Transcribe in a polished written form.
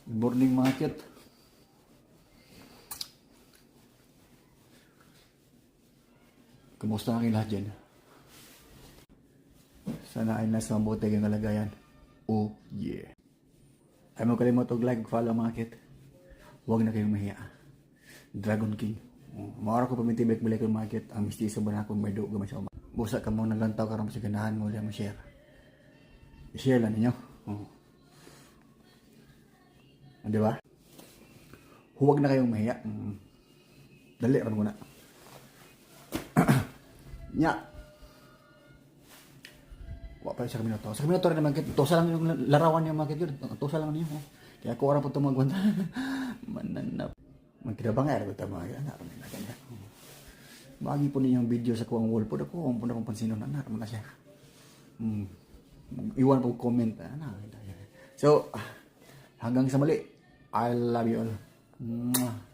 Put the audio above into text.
Good morning, mga kit. Kumusta ang lahat dyan? Sana ay nasa mabuti kayong kalagayan. Oh yeah. Ay mo kalimot og like, follow, mga kit. Huwag na kayong mahiya. Dragon King. Oh, maara ko pamintibik balik ko, mga kit. Ang mistiso ba na akong may dugo man sa uma. Busa ka mo naglantaw karon sa ganahan mo mo share. I-share lang ninyo. Oh. Ah, di ba? Huwag na kayong mahiya. Dali ran mo na. Nya. Wa pa sa minuto. Sa minuto rin naman kit. Tusa lang yung larawan niya, mga kit yun. Tusa lang niyo. Oh. Kaya ako ora po ito magwanta. Mananap. Magkinabangay ra ta, mga kit. Anak na ganda. Bagi po ninyong video sa kuang wall po. Ako, ang po na kong pansinon. Anak mo na siya. Iwan po comment. Anak. So, hanggang sa muli. I love you all. Mwah.